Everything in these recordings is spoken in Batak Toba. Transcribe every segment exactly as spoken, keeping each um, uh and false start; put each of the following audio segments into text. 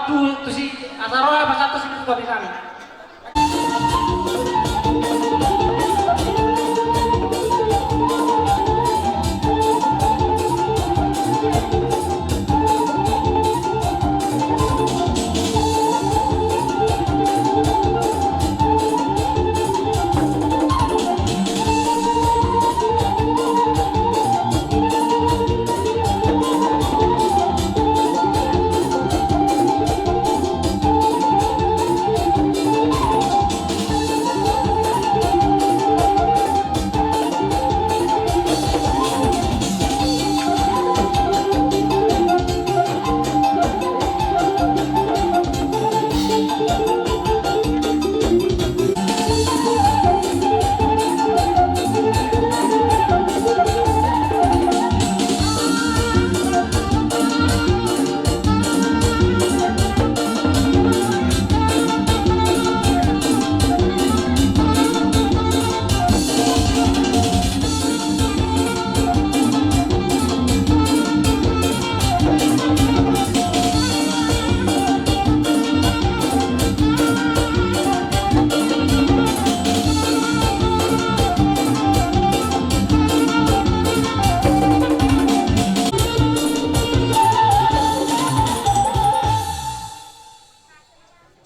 Tu, tusi, asa ro pasahat tu si Bintang Bintang.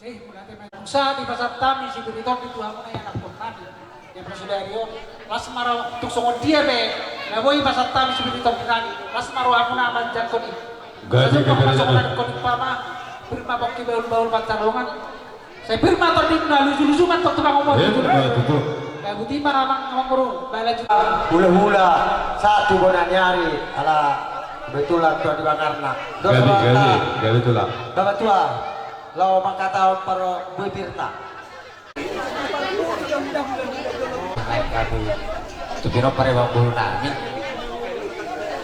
Jadi, mauliate ma. Nunga dipasahat hami sipir ni tondi tu hamuna ianakkon nami. Ia, pasude ari on, las ma ro, tung songon dia pe na boi pasahat hami sipir ni tondi nami, las ma rohamuna manjangkon i. Gabe, gabe, gabe. Songon na nidok ni umpama, pir ma pongki bahulbahul pansalongan. Sai pir ma tondimuna, lujuluju ma antong tu pangomoan. Gabe, tutu. Gabe, boti ma amang, amangboru, bala juga. Hulahula, sahat tu bona ni ari, ala kebetulan tu di bangarna. Gabe, gabe, gabe, tulang. Bapak tua. Laho manghatahon parbue pirta. Ai, hami tu pinompar ni amangboru nami.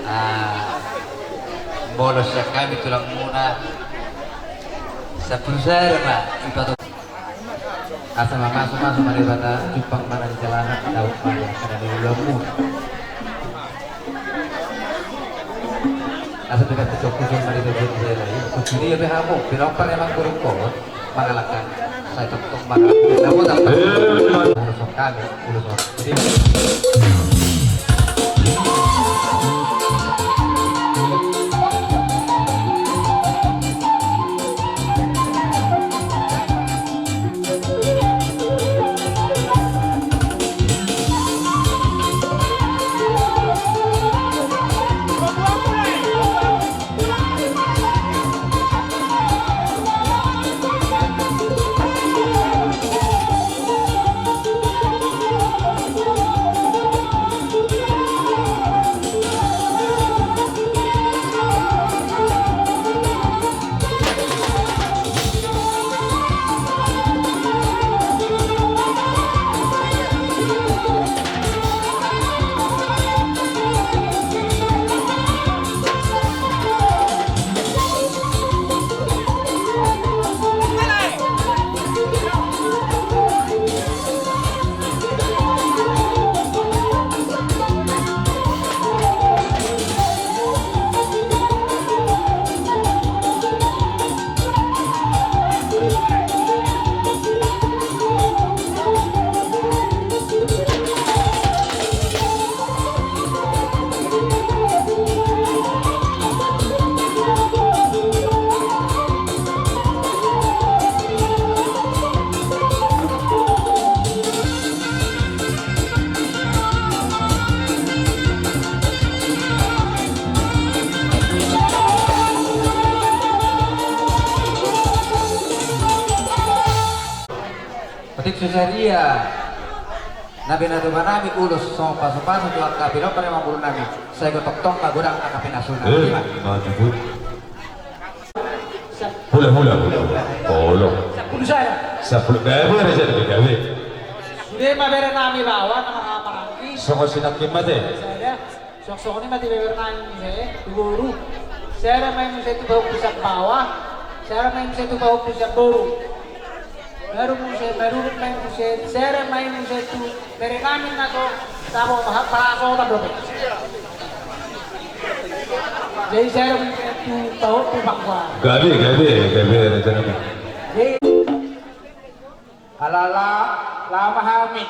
Ah, molo sian hami tulangmuna, sampulu sada ma ipatupa. Asa mamasumasu ma Debata, jumpang ma na di jalanan, daong ma di angka na di ulaonmuna. Asa pe, asa pe, asa pe, asa pe, asa pe, asa pe, asa pe hamu pinompar ni amangboru on, mangalangka, sai tongtong mangalangka. Ulos on hami, ulos on. Otik, so sadia na pinatupa nami ulos songon pasupasu tu angka pinompar ni amangboru nami, sai tongtong ma godang angka pinasu nami. Eh, ima. Maju, Bud. Hula, hula, hula, hula. Tolong. Sampulu sada. Sampulu, gabe, gabe, gabe. Sude ma bere nami baoa na marhahamaranggi. Songon sinangkin ma te. Sada. Songon i ma tu bere nami muse tu boru. Sada ma i muse tu pahompu sian baoa. Sada ma i muse tu pahompu sian boru. Baru muse, baru ma i muse, sada ma i muse tu bere nami na so tabo, paha-, pahasotan dope. Jadi sada muse. Tahu tu Pak Wah. Gabe, gabe, gabe, raja nami. Jadi, ala laho ma hami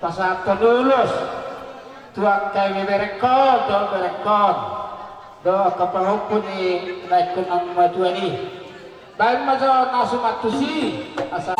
pasahathon ulos tu angka ibeberengkon dohot berengkon dohot angka pahompu ni na ingkon na matua i. Baen ma jo na suman tusi asa.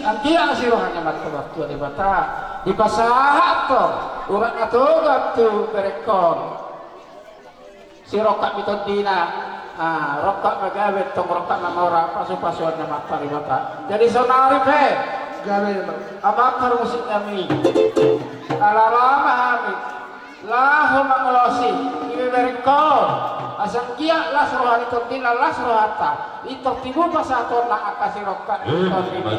Anggiat asi rohana martua-tua Debata, dipasahat do urat na togu tu berengkon. Sirongkap ni tondina, ah, rongkap ma gabe, tong rongkap ma mora, pasu-pasuan ni Amanta Debata. Jadi saonari pe, gabe ma. Amang parmusik nami, ala laho ma hami laho mangulosi ibeberengkon, asa anggiat las roha ni tondina, las rohanta. Pintor tibu pasahatonna angka sirongkap ni tondina.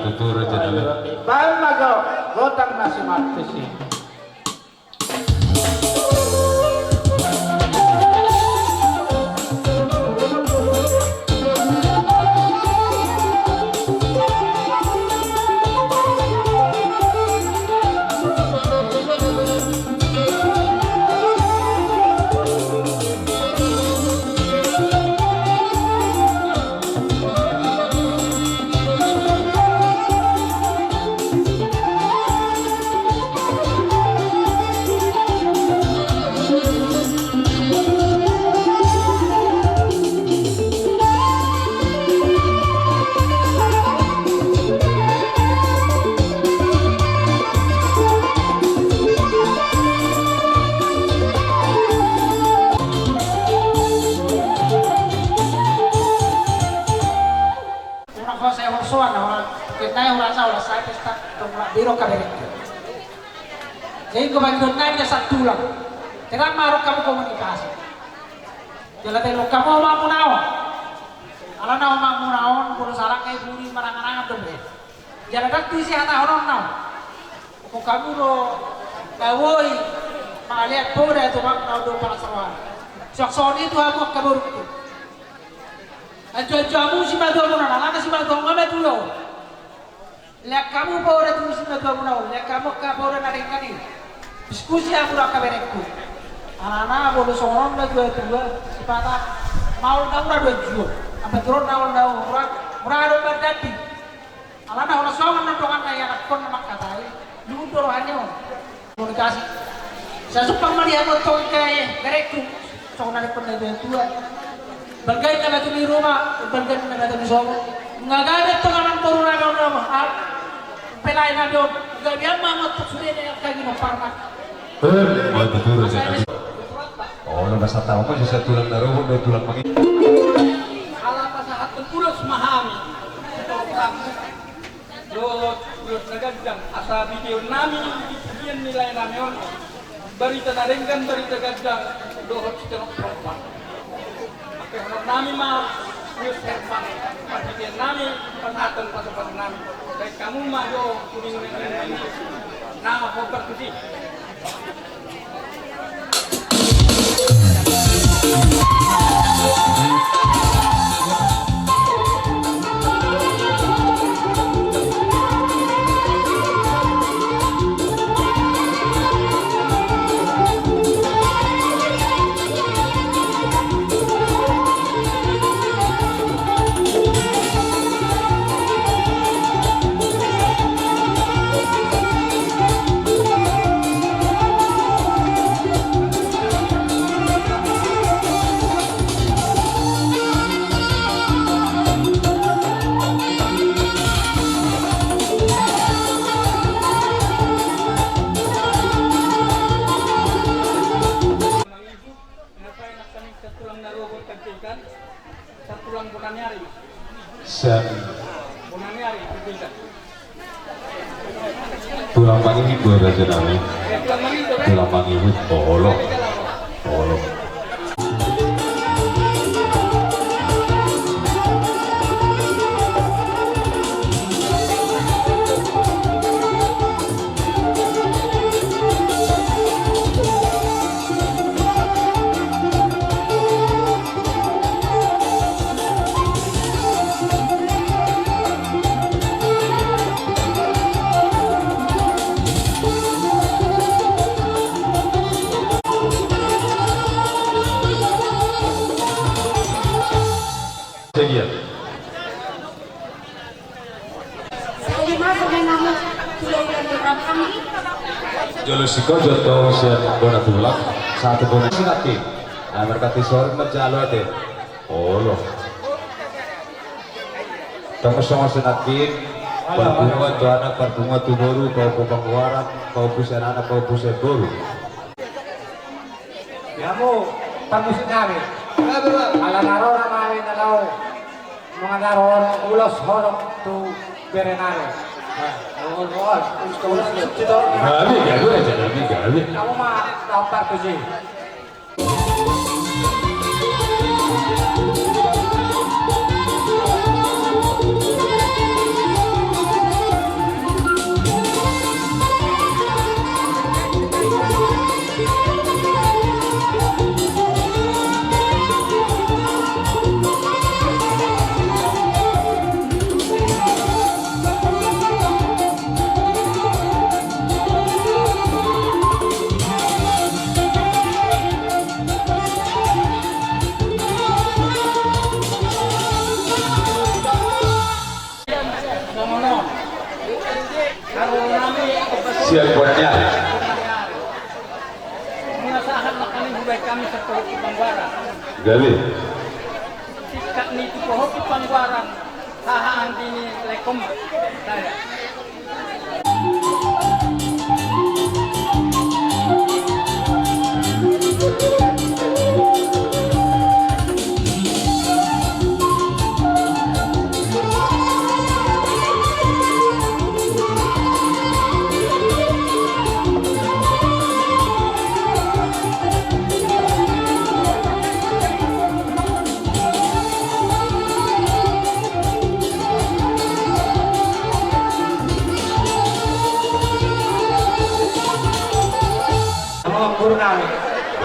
Baen ma jo gondang na suman tusi. Unang ho sai holsoan na ho, kennai hurasa hola sai pesta tong mulak biro kaberengku. Jadi ingkon bagi donna dia satu tulang. Tenang ma rongkap komunikasi. Jala tenang rongkap mau mampu naon. Ala na ho mamuna on, molo sarak kai buri marangan-angan do be. Jala dang tu isi hata honon nau. Ko kamu do, na boi, mangalean poda tu bang nau do pala saroan. Siak soni tu hamu angka borukku. Anjo-anjo hamu si matua muna, na lana si matua muna tu do. Lean hamu poda tu si matua muna on, lean hamu angka poda na denggan i. Diskusi hamu do angka berengku. Alana bolo songon on do tua-tua, sipata maol na mura do juo. Ampe turon na maol na mura, mura do mardandi. Alana hola songon na dongan na ianakkon na mangkatai, luhut do rohana on. Komunikasi. Sasumpang ma di hamu tong angka berengku. Songon na denggan na tua-tua. Balga inna batu ni ruma, balga inna batu ni sobo. Nga gabe tong amang boru na gauna ma. Pelae na do, gabe amang ma tong sude na angka ginomparna. Eh, mati turun ya. Oh, na masa tahu mah sisa tulang na robot do tulang mangi. Ala pasahathon ulos ma hami. Dohot ulos na ganjang, asa bideon nami di pujian ni lae nami on, barita na denggan, barita ganjang, dohot sitenok porma. Angka honon nami ma, ulos Herman, padi Nami pasahathon pasu-pasu nami. Baen hamu ma jo sude na hombar tusi. Sian tulang mangihut do raja nami. Tulang mangihut, olo. Olo. Sekian. Jolo sikojo to sian bona tulang, satu bona sinaki. Amarga ti sorin manjalo ate. Olo. Tong songon sinaki. Parbunga tu anak, parbunga tu boru, pahompu panggoaran, pahompu sian anak, pahompu sian boru. Hamu parmusik nami. Ala na ro nama nami na laho mangajar ulos holong tu bere nami. Gabe, gabe, raja nami, gabe. Hamu ma na hombar tusi. Siap, buatnya. Muna sahat ma hami, hubaen hami sipahompu panggoaran. Gabe. Singkat ni tu pahompu panggoaran, sahat hami di ni lekom. Saya.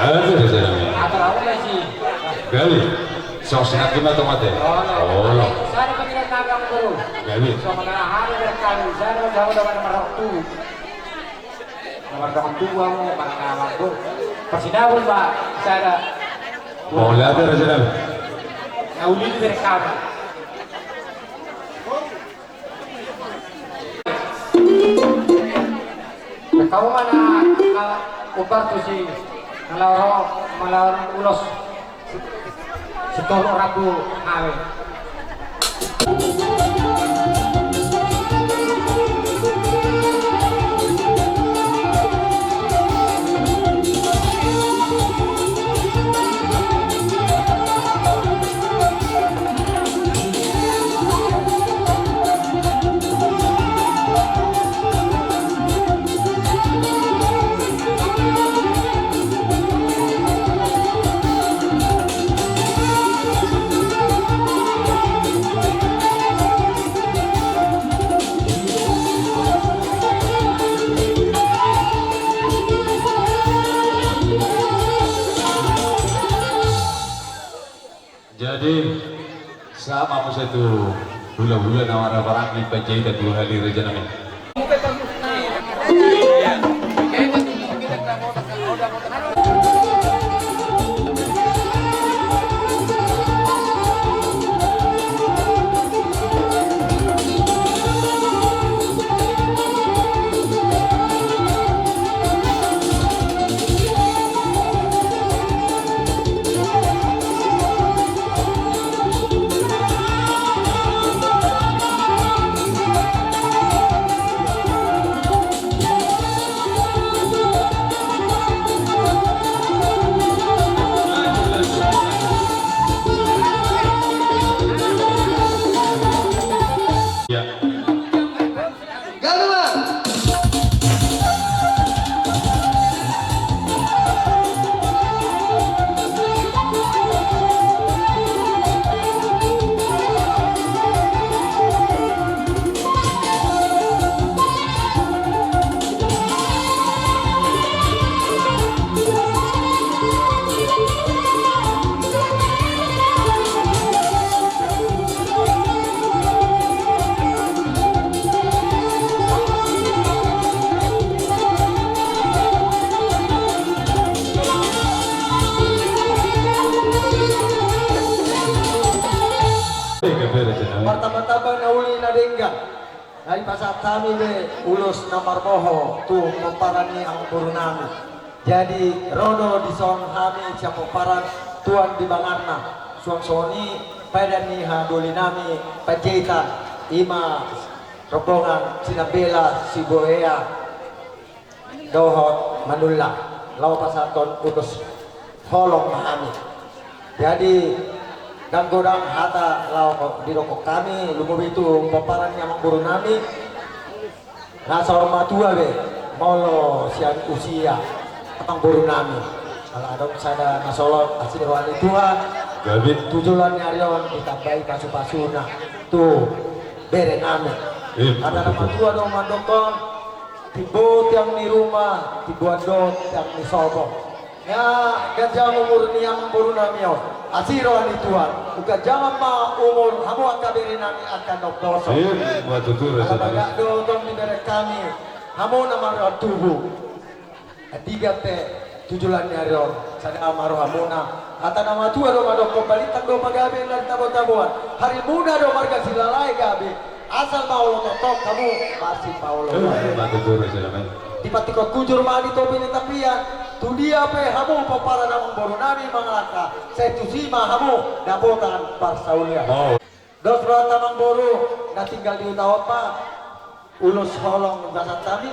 Gabe, raja nami. Gabe. Songon sinaki ma tong ate. Olo. Gabe. Nomor dongan tubu hamu, manang na manggo parsinabul ma sada. Mauliate, raja nami. Na uli di bere hamu. Hamu ma na hombar tusi, na laho ro mangajar ulos. Sitolu rambu hami. Apa satu hula-hula na marhaha-maranggi Panjaitan dua hali raja nami. Martamba-tamba na uli na denggan. Na dipasahat hami be ulos na marboho tu pomparan ni amangboru nami. Jadi ro do dison hami sian pomparan tuan di banganna. Suang songon i padan ni hadoli nami Panjaitan, ima rombongan Sinambela, Siboea dohot Manullang, laho pasahathon ulos holong ma hami. Jadi ndang godang hata laho didok hami, lumobi tu pomparan ni amangboru nami na saur matua be, molo sian usia amangboru nami. Ala adong sada na solot, asi roha ni Tuhan. Gabe. Tu joloan ni ari on ditambai pasu-pasuna tu bere nami. Eh, hata na matua do mandokkon, timbo tiang ni ruma, timbo andor tiang ni sopo. Ia ganjang umur ni amangboru nami on, asi roha ni Tuhan, umganjangan ma umur hamu angka bere nami angka na umposo. Ima tutu. Ala bagak do tong dibereng hami hamu na marroha tubu. Andigan pe tu joloan ni ari on, sada ma rohamuna. Hata na matua do mandokkon, balintang do pagabe na di tabo-taboan, harimuna do marga Silalahi gabe. Asal ma olo tongtong hamu, marsik ma olo. Eh, ima tutu raja nami. Dipantikhon hujur ma di topi ni tapian. Tu dia pe hamu pomparan amangboru nami mangalangka, sai tusi ma hamu dapotan parsaulian. Dos rohanta amangboru na tinggal di huta on ma ulos holong dipasahat hami.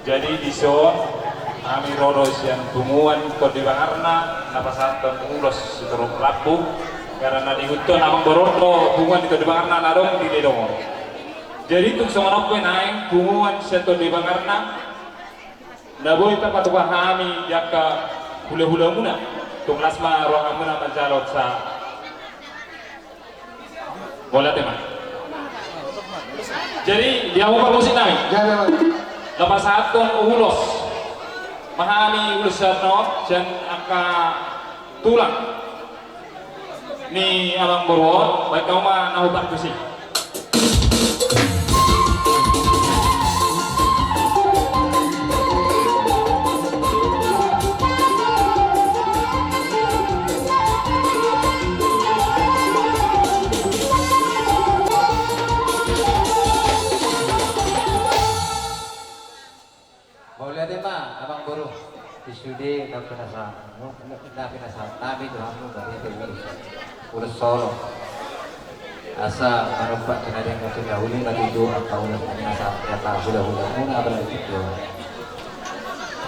Jadi dison hami ro do sian punguan Tondi Bangarna na pasahathon ulos sitorop rambu. Karena na diihuthon amangboru on do punguan ni Tondi Bangarna na adong di Ledong on. Jadi tung songon on pe naeng punguan sian Tondi Bangarna na boi tarpatupa hami di angka hulahulamuna. Tung las ma rohamuna manjalo sa. Bola tema. Jadi di hamu parmusik nami. Jadi, Bang. Na pasahathon ulos ma hami ulos sian on, sian angka tulang ni amangboru on, baen hamu ma na hupartusi. Mauliate ma, amangboru. I sude na pinasahat, na pinasahat nami tu hamu bari tu ulos solo. Asa manumpak tu na denggan tu dahulu ma tutu angka ulos na pinasahat ni angka hulahulamuna apalagi tu.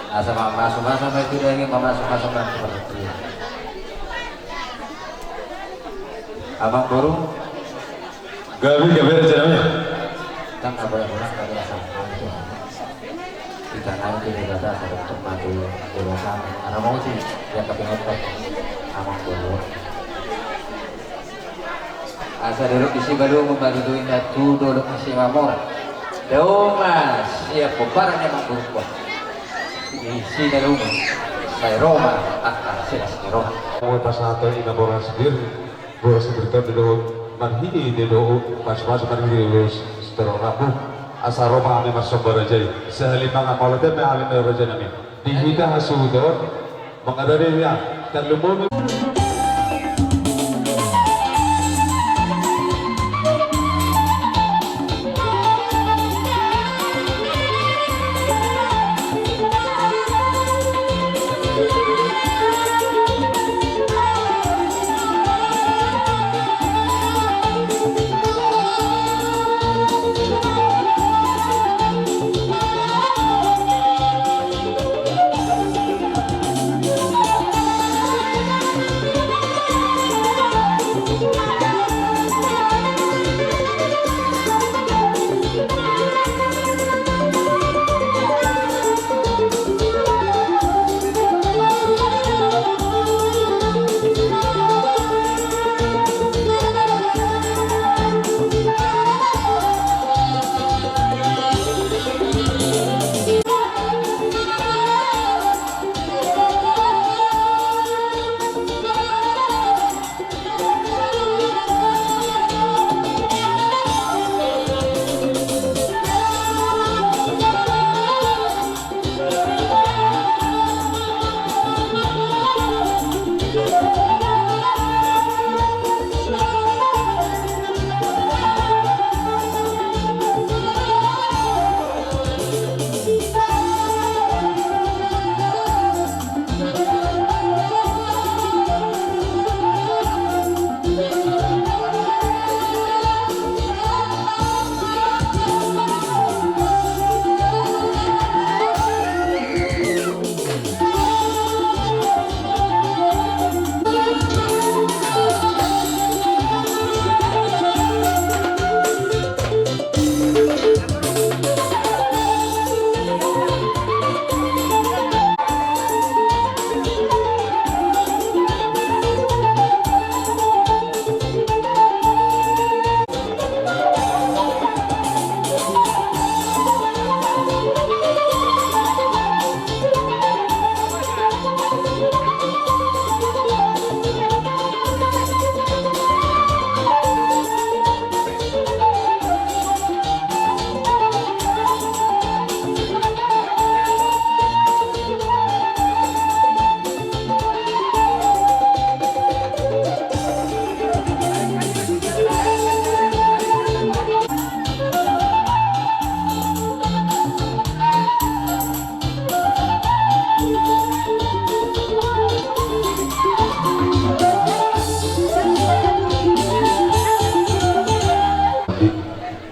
Asa mamasumasu ma i tu daging, mamasumasu ma tu parhatian. Amangboru. Gabe, gabe, raja nami. Kan apa yang orang kami rasakan itu. Kita nanti di kata satu tempat di dewasa. Karena mau sih, ya, tapi ngotot. Amangboru. Asa dulu di si baru membantu indah tu dulu masih mamor. Doma siap komparan ya, amangboru. Di si dulu. Saya Roma, ah, ah, sila si Roma. Mau pas atau ina boras bir. Boras sipirton di dohot marhite di dohot, pas-pas marhite di dohot sitorop rambu. Asa ro ma hami marsomba raja i. Sahali mangan mauliate ma hami ma raja nami. Di hita hasuhuton mangarade ia. Tarlumobi.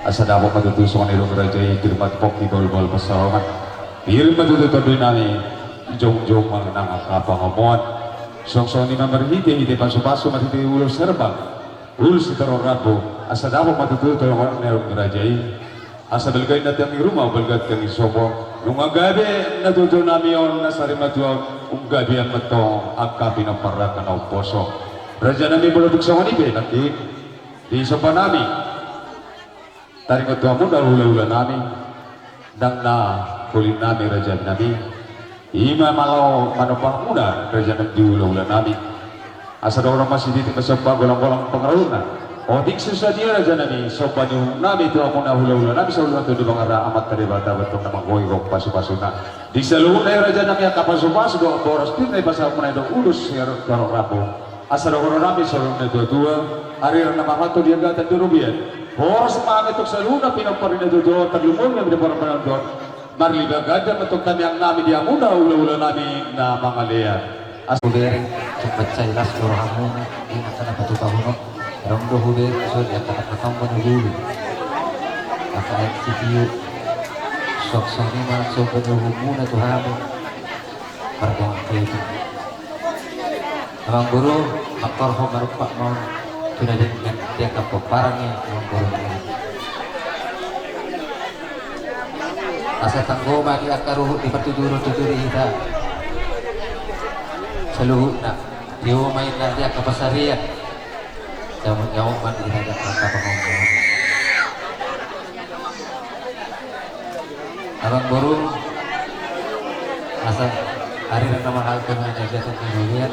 Asa dapot ma tutu songon i do raja i, dirmat pongki bahulbahul pansalongan. Pir ma tutu tondinami, jongjong ma nang angka pangomoan. Songon i ma marhitehite pasupasu, marhite ulos herbang, ulos sitorop rambu, asa dapot ma tutu tongtong ni raja i. Asa balga i na tiang ni ruma, balga tiang ni sopo. Nunga gabe na tutu nami on na sari matua on, nunga gabe ma tong angka pinomparna na umposo. Raja nami, molo tung songon i pe nangkin, disomba nami taringot tu hamuna hulahula nami, nang na holin nami, raja nami. I ma malo manomba hamuna, raja nami, di hulahula nami. Asa dohonon ma sititi ma somba, golanggolang pangarahutna. Otik so sadia, raja nami, somba ni uhum nami tu hamuna hulahula nami saluhutna, tu di bagasan Amanta Debata, antong na manggohi gok pasupasuna. Di saluhutna i, raja nami, angka pasupasu dohot boras pir na dipasahat hamuna i, dohot ulos sitorop rambu. Asa dohonon nami songon natuatua: Ariran na marhalto di hagatan di robean, horas ma hami antong saluhutna pinompar ni natuatua on, tarlumobi ma di parpanondo on, marlipat ganda ma antong tangiang nami di hamuna hulahula nami na mangalean. Asa hubereng, tung mansai las do rohamuna di angka na patupahon on. Adong do hubereng, so di angka na patamba na gulu, angka aek sitiop. Songon i ma songon ni uhumuna tu hami, mardongan ketu. Amangboru, mangkorhon marumpak ma on tu na denggan di angka pomparan ni amangboru. Asa tanggo ma di angka ruhut di partuturon, tuturi hita saluhutna. Tio ma inna di angka pansarian. Jamuk-jamuk ma di hita di angka pangomoan. Amangboru, asa ariran na marhalto na di hagatan di robean,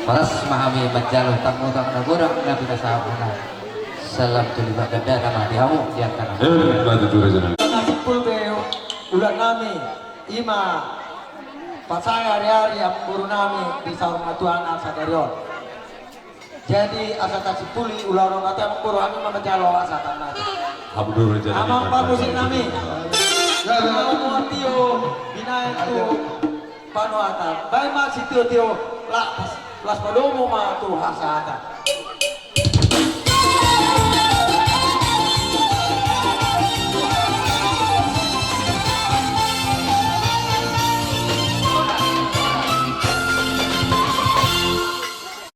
horas ma hami manjalo tanggo-tanggo na godang na pinasahatmuna. Salam tu lipat gandana ma di hamu, di angka na. Eh, maju tu raja nami. Na simpul be ulaon nami, i ma pasahat ari-ari amangboru nami di saur matuana sadari on. Jadi asa tasimpuli ulaon on, ate amangboru, hami ma manjalo asa tangkas. Amang pamusik nami. Lalu tio binaen tu panuatan. Baen ma sitio-tio, las, las padomu ma tu hasahatan.